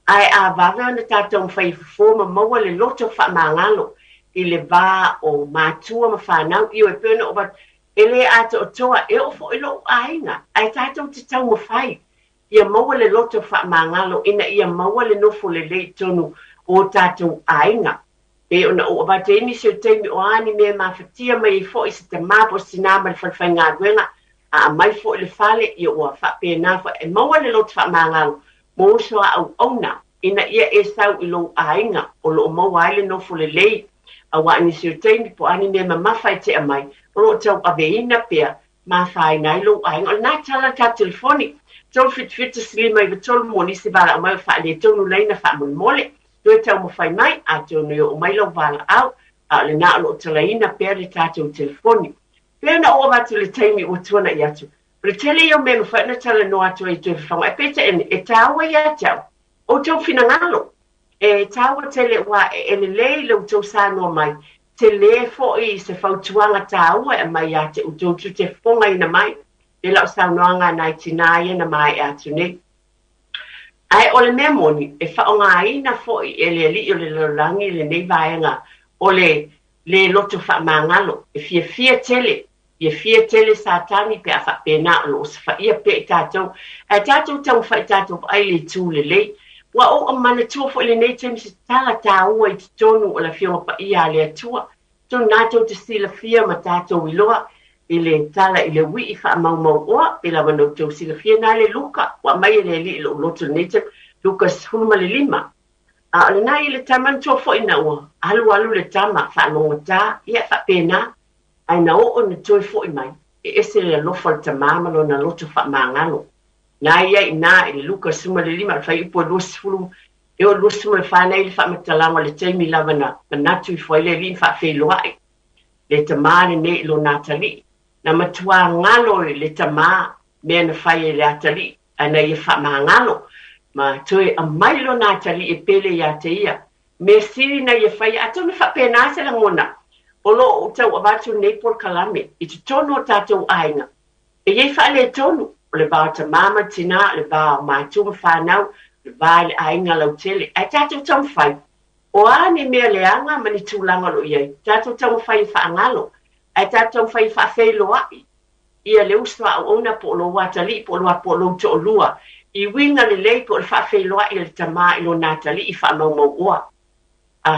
A: ae a vave ona tatou taumafai e fofo ma maua le loto faamagalo i le va o matua ma fanau, ioe, pei ona ou avatu, E le atoatoa, e oo foi lou aiga, ae tatou te taumafai ia maua le loto faamagalo ina ia maua le nofo lelei i totonu o tatou aiga. Pei ona ou avatu ai nisi o taimi o a ni mea e mafatia mai ai foi se tama po o se tinā mai le falefaigaluega, a aumai foi le fale, ia ua faapena foi e maua le loto faamagalo mo uso a auauna ina ia e sau i lou aiga o lo o maua ai le nofo lelei, aua i nisi o taimi po o a ni mea mamafa e tea mai, o lo o tauaveina pea ma afaina ai lou aiga. O lena tala le tatou telefoni, 377 1593 mo nisi valaau mai o faaletonu laina faamolemole. Toe taumafai mai, atonu e oo mai lau valaau, a o lena o lo o talaina pea le tatou telefoni. Pei ona ou avatu i le taimi ua tuanai atu, O le tele ia o mea e mafai ona talanoa atu ai i toe fafaga, ae peitai ane, e tāua ia te au, outou finagalo. E tāua tele aua e lelei le outou saunoa mai, tele foi se fautuaga tāua e aumai ia te outou tou te fofogaina mai i lau saunoaga a nai tinā ia na maea atu nei. Ae o le mea moni, e faaaogaina foi e le alii o le lalolagi lenei vaega o le le loto faamagalo, e fiafia tele Fiafia tele Satani pe a faapena o lo o safaia pea i tatou, ae tatou taumafai i tatou vaai le itu lelei. Ua ou manatua foi i lenei taimi se tala taua i totonu o le Afioga Paia a le Atua. Atonu na tou te silafia ma tatou iloa i le tala i le uii faamaumauoa, pe lava na outou silafia na le Luka, ua aumai e le Alii i lou loto i lenei taimi, Luka 15. A o lena i le tama manatua foi ina ua alualu le tama faalogotā, ia e faapena. Ae na oo ina toe foi mai, e ese le alofa o le tamā ma lona loto faamagalo. Na ia i ina i le Luka 15, o le fuaiupu e 20 e oo i le 24 na i le faamatalaga o le taimi lava na manatu ifo ai le Alii na faafeiloai le tamā lenei i lona atalii. Na matuā galo i le tamā mea na fai e le atalii, ae na ia faamagalo ma toe aumai lona atalii e pele ia te ia. Mea sili na ia faia, atonu e faapena se lagona o lo o tau avatu lenei polokalame i totonu o tatou aiga. E i ai faaletonu, o le va o tamā ma le tinā, o le va o matua ma fanau, o le va i le aiga lautele. Ae tatou taumafai, o a ni mea leaga ma ni tulaga o lo o i ai, tatou taumafai e faagalo, ae tatou taumafai e faafeiloai ia le uso a auauna po o lou atalii po o lou toalua i uiga lelei po o le faafeiloai a le tamā i lona atalii faamaumauoa.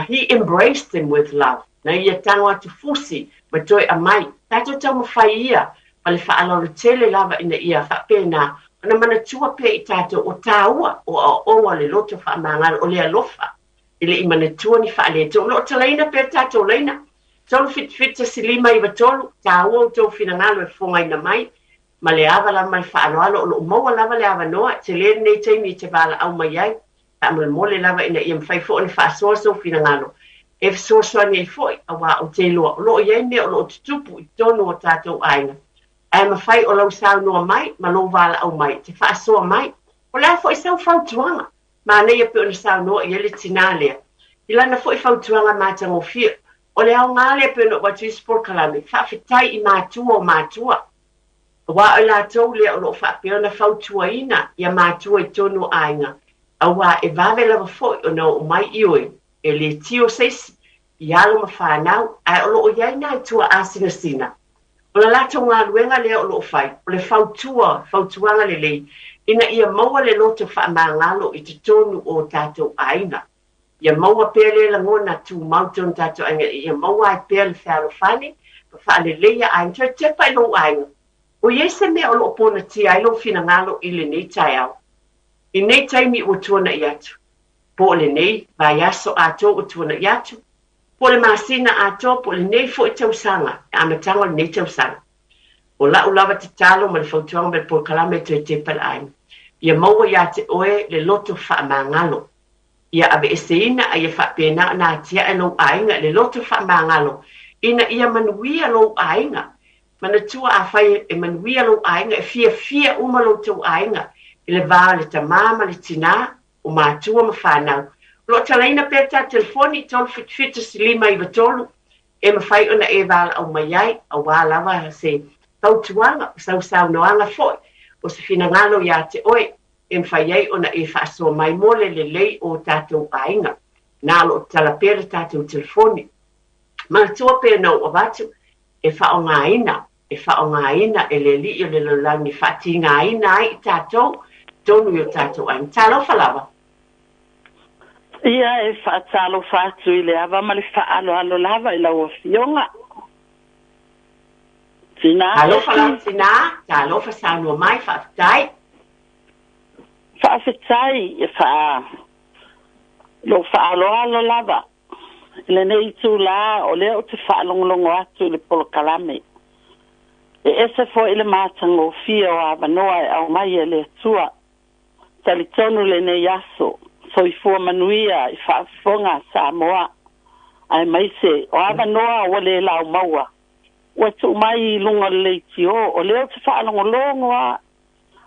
A: He embraced them with love. Na ia tago atu fusi ma toe aumai. Tatou taumafai ia ma le faaaloalo tele lava ina ia faapena ona manatua pea i tatou o tāua o aoaoga o le loto faamagalo o le alofa e le i manatua ni faaletonu. O lo o talaina pea le tatou laina 377 1593, tāua outou finagalo e fofogaina mai ma le ava lava ma le faaaloalo o lo o maua lava le avanoa, e tele lenei taimi e te valaau mai ai, faamolemole lava ina ia mafai foi ona faasoa sou finagalo e fesoasoani ai foi, aua ou te iloa o lo o i ai mea o lo o tutupu i totonu o tatou aiga, ae mafai o lau saunoa mai ma lou valaau mai te faasoa mai. O le a foi sau fautuaga? Manaia pei ona saunoa i ai le tinā lea i lana foi fautuaga matagofie. O le aoga lea pei ona ou atu i isi polokalame, faafetai i matua o matua, aua o i latou lea o lo o faapea ona fautuaina ia matua i totonu o aiga, aua e vave lava foi ona oo mai ioe e le tio se isi i alo ma fanau, ae o lo o i ai nai tuaasinasina. O le latou galuega lea o lo o fai, o le fautua, fautuaga lelei, ina ia maua le loto faamagalo i totonu o tatou aiga. Ia maua pea lea lagona tumau tonu tatou aiga ia maua ai pea le fealofani ma faaleleia aiga. Toe tepa i lou aiga. O i ai se mea o lo o ponatia ai lou finagalo i lenei taeao? I nei taimi ua tuanai atu, po o lenei vaiaso atoa ua tuanai atu, po o le masina atoa, po o lenei foi tausaga, le amataga o lenei tausaga. O lau lava tatalo ma le fautuaga ma le polokalame e toe tepa i le aiga, ia maua ia te oe le loto faamagalo. Ia aveeseina a ia faapena ona atiae lou aiga i le loto faamagalo ina ia manuia lou aiga. Manatua afai e manuia lou aiga, e fiafia uma lo outou aiga i le va o le tamā ma le tinā, o matua ma fanau. O lo o talaina pea le ta telefoni 377 593 e mafai ona e valaau mai ai, auā lava se fautuaga, o sau saunoaga foi, o se finagalo ia te oe e mafai ai ona e faasoa mai mo le lelei o tatou aiga. Na o lo o tatala pea le tatou telefoni. Manatua pea ona ou avatu e faaaogaina, e faaaogaina e le Alii o le lalolagi e faatigaina ai i tatou tonu i o tatou aiga. Talofa lava.
D: Ia e faatalofa atu i le ava ma le faaaloalo lava i lau afioga. Tina
A: Talofa lava tina, talofa saunoa mai, faafetai.
D: Faafetai e faa lou faaaloalo lava i lenei itulā o lea ou te faalogologo atu i le polokalame. E ese foi le matagofie o avanoa e aumai e le Atua. Talitonu lenei aso, soifua manuia i faafofoga a Samoa, aemaise o avanoa ua le laumaua, ua tuu mai i luga o le leitio, o lea ou te faalogologo lava,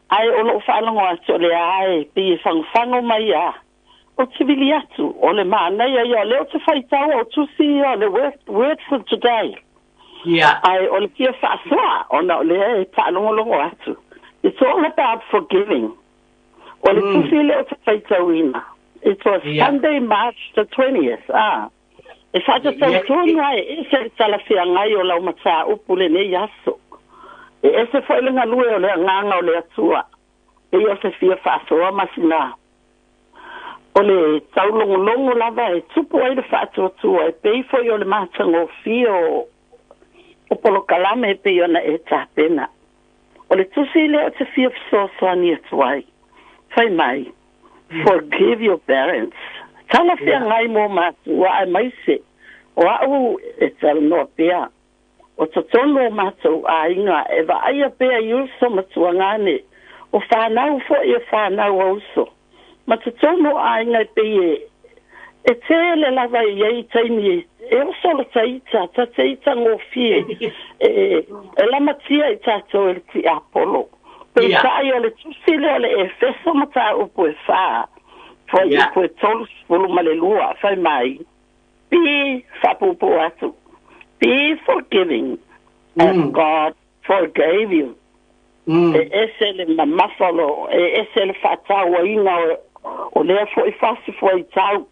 D: ae o lou faalogo atu o lea e pei e fagofago mai lava. Ou te vili atu, o le manaia ia, o lea ou te faitau o tusi ia o le Word for Today. Ae o le fia faasoa, ona o lea e faalogologo atu. It's all about forgiving. O le tusi lea ou te faitauina. It was Sunday, March the 20th. Ah. E faatatau tonu lava e ese le talafeagai o lau mataupu lenei aso. E ese foi le galue o le agaga o le Atua. Pei o se fia faasoa ma sina. O le taulogologo lava e tupu ai le faatuatua e pei foi o le matagofie o polokalame e pei ona e tapena. O le tusi lea ou te fia fesoasoani atu ai. Fai mai, forgive your parents. Talafeagai mo matua aemaise o a'u e talanoa pea. O totonu o matou aiga e vaaia pea i uso ma tuagane, o fanau foi e fanau a uso. Ma totonu o aiga e pei e tele lava i ai taimi e oso le taita, ta te ita gofie e lamatia i tatou e le tiapolo. Peitai o le tusi lea o le Efeso mataupu e 4, fuaiupu e 32, fai mai, be faapuupuu atu, be forgiving as God forgave you. E ese le mamafa o lo, e ese le faatauaina o lea foi fasi fuaitau.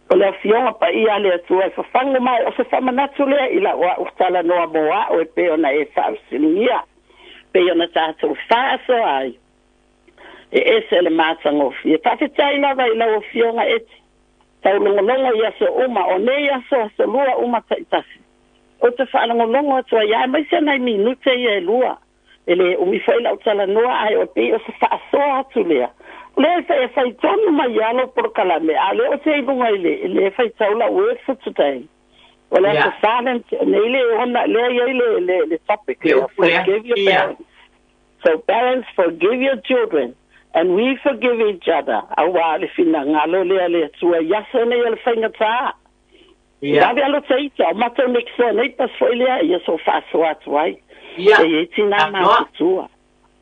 D: O le afioga paia a le Atua e fafagu mai, o se faamanatu lea i lau a'u talanoa mo a'u e pei ona e faafesiligia, pei ona tatou faasoa ai. E ese le matagofie. Faafetai lava i lau afioga e taulogologo i aso uma, o nei aso aso lua uma taitasi. Ou te faalogologo atu ai aemaise nai minute ia e lua. E le umi foi lau talanoa ae o pei o se faasoa atu lea. O lea e fai tonu mai lava lou polokalame, a o lea ou te i luga i le le faitau lau Word for Today. O le aso Sa lea nei le ona lea i ai le topic lea, forgive your parents. So parents, forgive your children and we forgive each other. Auā le finagalo lea le Atua i aso nei o le faigatā. Vave alo taita, o matou next door neighbours foi lea, ia so faasoa atu ai. E i ai tinā matutua.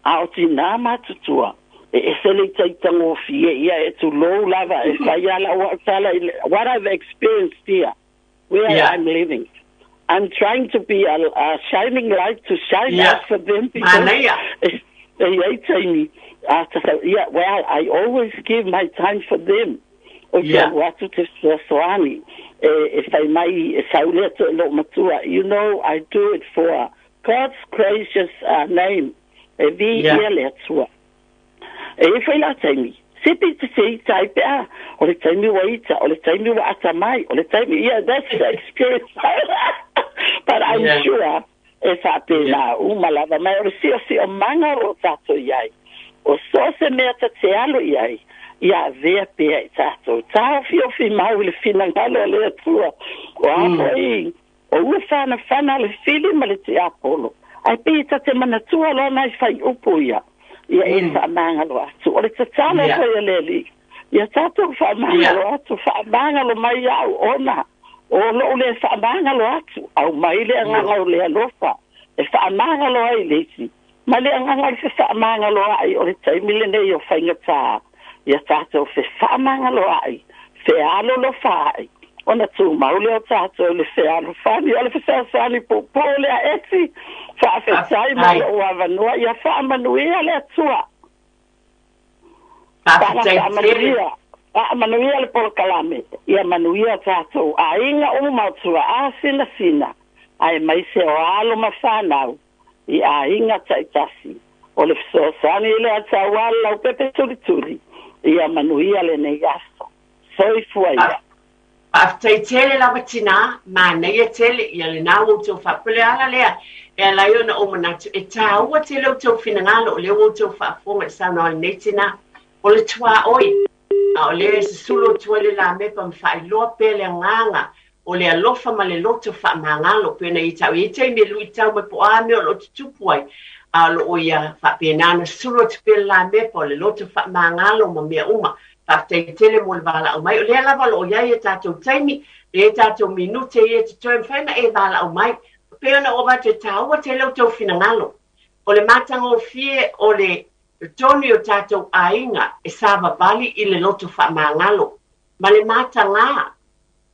D: A o tinā matutua, e ese le itaita gofie ia e tulou lava e fai lava lau au tala i what I've experienced here, where I'm living. I'm trying to be a shining light to shine out for them because e i ai taimi, a tatau, ia, well, I always give my time for them. Ou te alu atu te fesoasoani e fai mai e sau lea toe lou matua, you know, I do it for God's gracious name, e viia le Atua. E i ai foi la taimi, se Sipi te te ita ai pe a o le taimi ua ita o le taimi ua ata mai o le taimi yeah that's the experience but I'm sure e faapena uma lava mai o le siosiomaga o loo tatou iai o so o se mea ta te alo i ai ia avea pea i tatou taofiofi mau i le finagalo o le Atua o a foʻi o ua fanafana le fili ma le tiapolo ae pei ta te manatua loa nai faiupu ia ia e faamagalo atu o le tatalo foi a le Alii ia tatou faamagalo atu faamagalo mai au ona o lou le faamagalo atu au mai le agaga o le alofa e faamagalo ai le isi ma le agaga o le fefaamagaloaʻi o le taimi lenei o faigatā ia tatou fefaamagaloaʻi fealolofaʻi ona tumau lea o tatou i le fealofani o le fesoasoani puupuu lea esi faafetai mo lou avanoa ia faamanuia le Atua faamanuia faamanuia le polokalame ia manuia tatou aiga uma o tuaa sinasina ae maise o alo ma fanau i aiga taitasi o le fesoasoani i le atauā le laupepe tulituli ia manuia lenei aso soifua ia.
A: Faafetai tele lava tinā, manaia tele ia lenā ua outou faapea ala lea e ala ai ona ou manatu e tāua tele outou finagalo o lea ua outou faafofoga i le saunoaga a lenei tinā. O le tuaoi, a o lea e susulu atu ai le lamepa ma faailoa pea le agaga o le alofa ma le loto faamagalo pei ona ia tau i ai taimi e luitau mai po o a mea o lo o tutupu ai, a o lo o ia faapena ona susulu atu pea le lamepa o le loto faamagalo ma mea uma. Faafetai tele mo le valaau mai. O lea lava o lo o i ai a tatou taimi, e i ai tatou minute ia e totoe, mafai ona e valaau mai. E pei ona ou avatu e taua tele outou finagalo. O le matagofie o le totonu i o tatou aiga e savavali i le loto faamagalo ma le matagā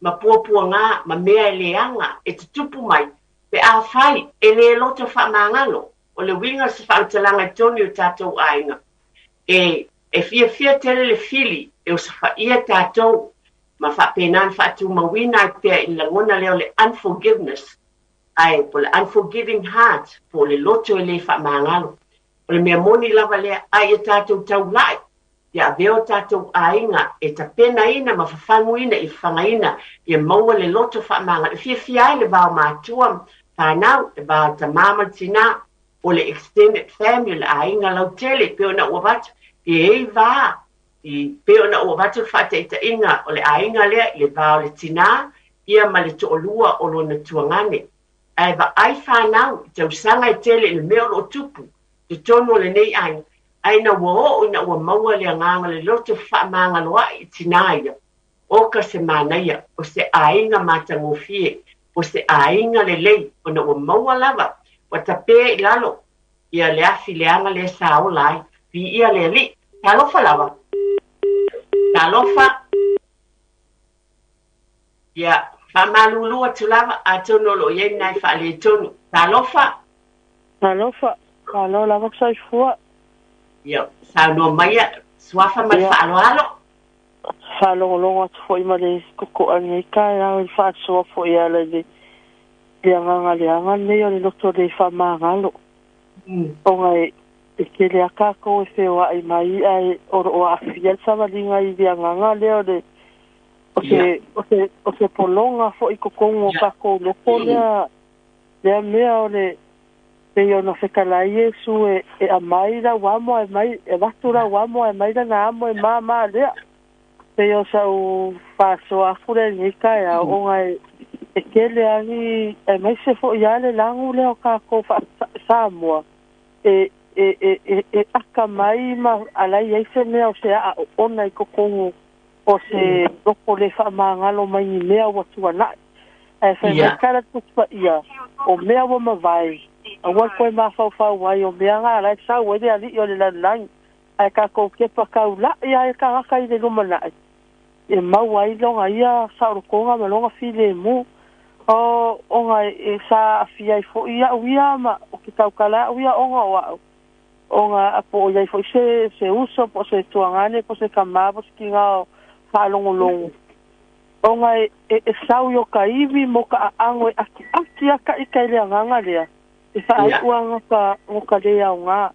A: ma puapuagā ma mea e leaga e tutupu mai pe afai e le loto faamagalo. O le uiga o se faamatalaga i totonu i o tatou aiga e E fiafia tele le fili e osofaia tatou ma faapena ona faatumauina ai pea i le lagona lea o le unforgiveness, ae po o le unforgiving heart, po o le loto e le faamagalo. O le mea moni lava lea, a ia tatou taulai, ia avea o tatou aiga e tapenaina ma fafaguina i fafagaina ia maua le loto faamagalo e fiafia ai le va o matua ma fanau, le va o tama ma le tinā, o le extended family, o le aiga lautele, pei ona ou avatu, e i ai va, i pei ona ou avatu le faataitaiga o le aiga lea i le va o le tinā ia ma le toalua o lona tuagane. Ae vaai fanau i tausaga e tele i le mea o lo o tupu i totonu o lenei aiga, ae ina ua oo ina ua maua le agaga o le loto fefaamagaloaʻi i tinā ia, oka se manaia, o se aiga matagofie, o se aiga lelei, ona ua maua lava, ua tapē i lalo ia le afi leaga lea sa ola ai. Viia le Alii. Talofa lava. Talofa. Ia, faamalulu atu lava, atonu o lo o i ai ni nai faaletonu. Talofa.
B: Talofa. Malo lava ku soifua.
A: Ia, saunoa maia, suafa ma le faaaloalo.
B: Faalogologo atu foi ma le toto'a i lenei taeao i le faasoa foi e ala i le le agaga leaga lenei o le loto le faamagalo. Ona e e tele a tatou e feoa'i mai ae o lo o aafia le savaliga i le agaga lea o le o se o se o se pologa foi i totonu o tatou loko lea lea mea o le pei ona fetalai Iesu e e aumai lau amo ae aumai e avatu lau amo ae aumai lana amo e māmā lea. Pei o sau faasoa atu lea i lenei taeao ona e e tele lava ni aemaise foi lava le lagu lea o tatou Samoa e e e e aka mai ma alai ai se mea o se aa oona i totonu o se loko le faamagalo mai ni mea ua tuanai. Ae fai mai tala le Tusi Paia, o mea ua mavae, aua le toe mafaufau ai, o mea na la e sau ai le Alii o le lalolagi. Ae tatou kepa taula'i lava i tagata i le lumanai, e maua ai lona ia saolotoga ma lona filemu. O, ona e sa aafia ai foi au ia ma o ke taukala au ia ona o au, ona po o i ai foi se, se uso po o se tuagane po o se tamā po o se tiga o faalogologo, ona e, e, e sau i o ka iwi mo ka aago e akiaki a ka ika i le agaga lea, e faaiu a go ka, go ka le aogā.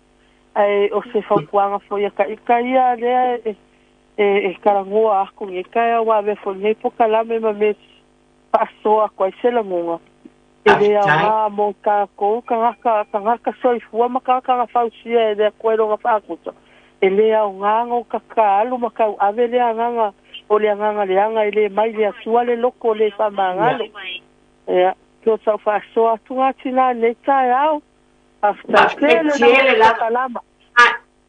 B: Ae o se fautuaga foi a ka ika ia lea e, e talanoa aku i taeao ua avea foi lenei polokalame ma mea faasoa atu ai se lagoga e le aoga mo tatou tagata tagata soifua ma tagata na fausia e le Atua i lona faakuta e le aoga no tataalu ma tauave le agaga o le agaga leaga e le mai le Atua le loto le faamagalo. Ia, o sau faasoa atu ga tinā nei taeao. Faafetai tele lava.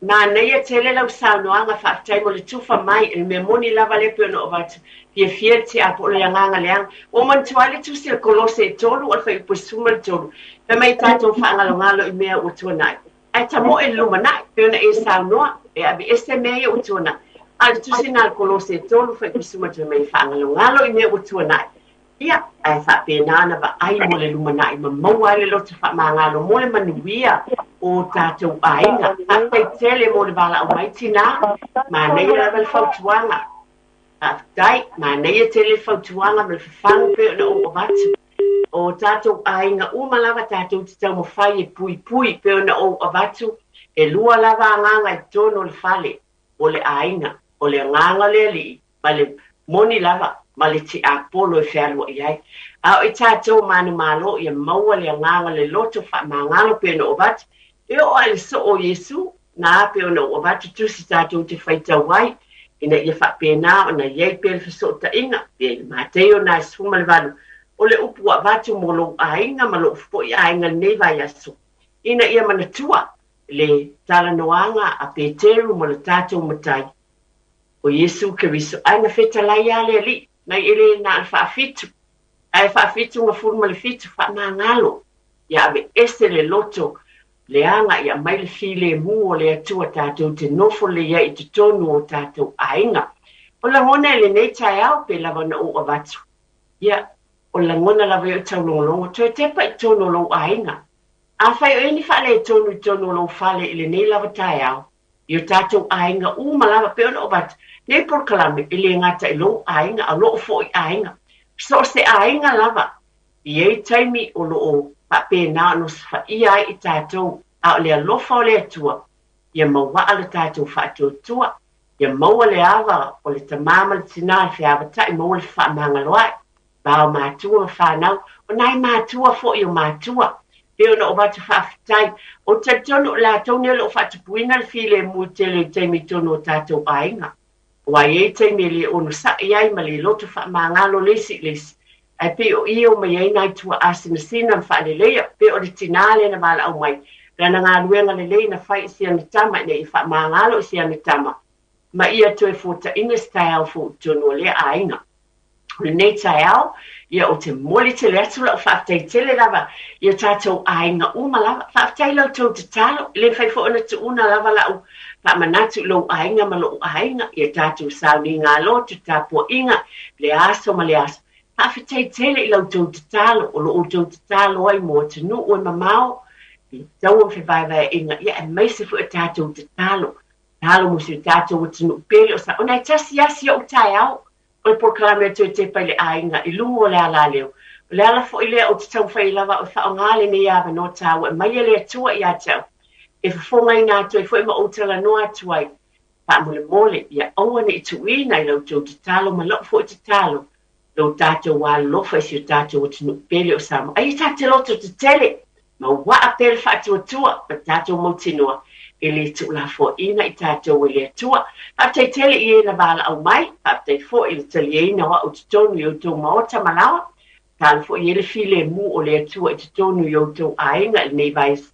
A: Manaia tele lau saunoaga, faafetai mo le tufa mai. E le mea moni lava lea pei ona ou avatu, fiafia le tiapolo i le agaga leaga. Ua manatua ai le tusi a le Kolose e 3 o le fuaiupu 13, fai mai tatou faagalogalo i mea ua tuanai, ae tamoe i le lumanai, pei ona e saunoa, e aveese mea ia ua tuanai. A o le tusi lena a le Kolose e 3 fuaiupu 13 mai faagalogalo i mea ua tuanai, ia, ae faapena ona vaai mo le lumanai ma maua ai le loto faamagalo mo le manuia o tatou aiga. Faafetai tele mo le valaau mai tinā, manaia lava le fautuaga. Faafetai, manaia tele le fautuaga ma le fafagu pei ona ou avatu. O tatou aiga uma lava tatou te taumafai e puipui pei ona ou avatu, e lua lava agaga i totonu o le fale, o le aiga, o le agaga o le alii ma le moni lava ma le tiapolo e fealuai ai. A o i tatou manumalo ia maua le agaga le loto faamagalo pei ona ou avatu, e oo lava i le soo o Iesu, na pei ona ou avatu tusi tatou te faitau ai, ina ia faapena ona i ai pea le fesootaiga, pei le Mateio 18, o le upu ua avatu mo lou aiga ma lou foi aiga i lenei vaiaso, ina ia manatua le talanoaga a Peteru ma le tatou Matai, o Iesu Keriso, ae na fetalai lava le Alii, mai e le na o le faafitu, ae faafitu 17, faamagalo, ia aveese le loto leaga, ia aumai le filemu o le Atua tatou te nofo lelei ai i totonu o tatou aiga. O lagona i lenei taeao pe lava ona ou avatu, ia, o lagona lava ia o taulogologo, toe tepa i totonu o lou aiga. Afai o i ai ni faaletonu i totonu o lou fale i lenei lava taeao, i o tatou aiga uma lava, pei ona ou avatu, nei polokalame e le gata i lou aiga, a o lou foi aiga. So o se aiga lava, e i ai taimi o lo o faapena ona osofaia ai i tatou, a o le alofa o le Atua, ia mauaa le tatou faatuatua, ia maua le ava o le tamā ma le tinā e feavatai, maua le fefaamagaloai. Va o matua ma fanau, o nai matua foi o matua. Pei ona ou avatu faafetai, ou te talitonu o latou nei o lo o faatupuina le filemu tele i taimi i totonu o tatou aiga. Aua e i ai taimi e le onosai ai ma le loto faamagalo le isi i le isi, ae pei o i e omai ai nai tuaa sinasina ma faaleleia, pei o le tinā lea na valaau mai, lana galuega lelei na fai i si ana tama ina ia faamagalo i si ana tama, ma ia toe fuataina se taeao fou i totonu o lea aiga. O lenei taeao, ia ou te momoli tele atu lau faafetai tele lava i o tatou aiga uma lava. Faafetai i la outou tatalo, e le mafai foi ona tuuna lava lau faamanatu i lou aiga ma lou aiga, i a tatou sauniga lotu, tapuaiga, le aso ma le aso. Faafetai tele i la outou tatalo, o lo outou tatalo ai mo atunuu e mamao, i taua ma fevaevaeaiga, ia aemaise foi o tatou tatalo, tatalo mo si o tatou atunuu pele o Sa. Ona e tasi lava si ou taeao, o le polokalame a toe tepa i le aiga i luga o le alaleo. O le ala foi lea ou te taumafai ai lava au e faaaoga lenei avanoa taua e mai e le Atua ia te au, e fofogaina atu ai foi ma ou talanoa atu ai, faamolemole, ia aua ne i tuuina i la outou tatalo ma lou foi tatalo, lo tatou alolofa i si o tatou atunuu pele o Samoa. Aia tatou te loto tetele, mauaa pea le faatuatua ma tatou mautinoa e le tuulafoaiina i tatou e le Atua. Faafetai tele i e na valaau mai, faafetai foi i le taliaina o au i totonu i outou maota ma laoa. Tatalo foi i ai le filemu o le Atua i totonu i outou aiga i lenei vaiaso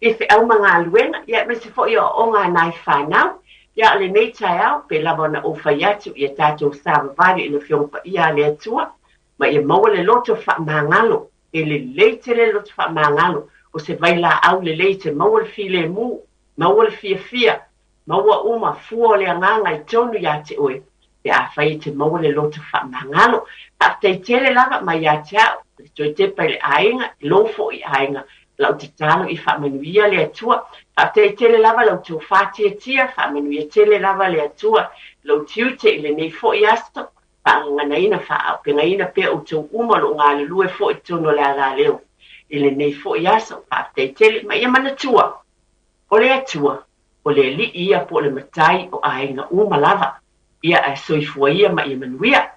A: i feau ma galuega, ia aemaise foi o aoga a nai fanau. Ia o lenei taeao, pe lava ona ou fai atu, ia tatou savavali i le Afioga Paia a le Atua, ma ia maua le loto faamagalo. E lelei tele le loto faamagalo, o se vailaau lelei te maua le filemu, maua le fiafia, maua uma fua o le agaga i totonu ia te oe, pe afai e te maua le loto faamagalo. Faafetai tele lava mai ia te au, le toe tepa i le aiga, i lou foi aiga, lau tatalo i faamanuia le Atua. Faafetai tele lava lau tofa tiatia, faamanuia tele lava le Atua, lou tiute i lenei foi aso, faagaganaina, faaaupegaina pea outou uma o lo o galulue foi i totonu o le alaleo i lenei foi aso. Faafetai tele, ma ia manatua, o le Atua, o le Alii ia po o le Matai o aiga uma lava. Ia ae soifua ia ma ia manuia.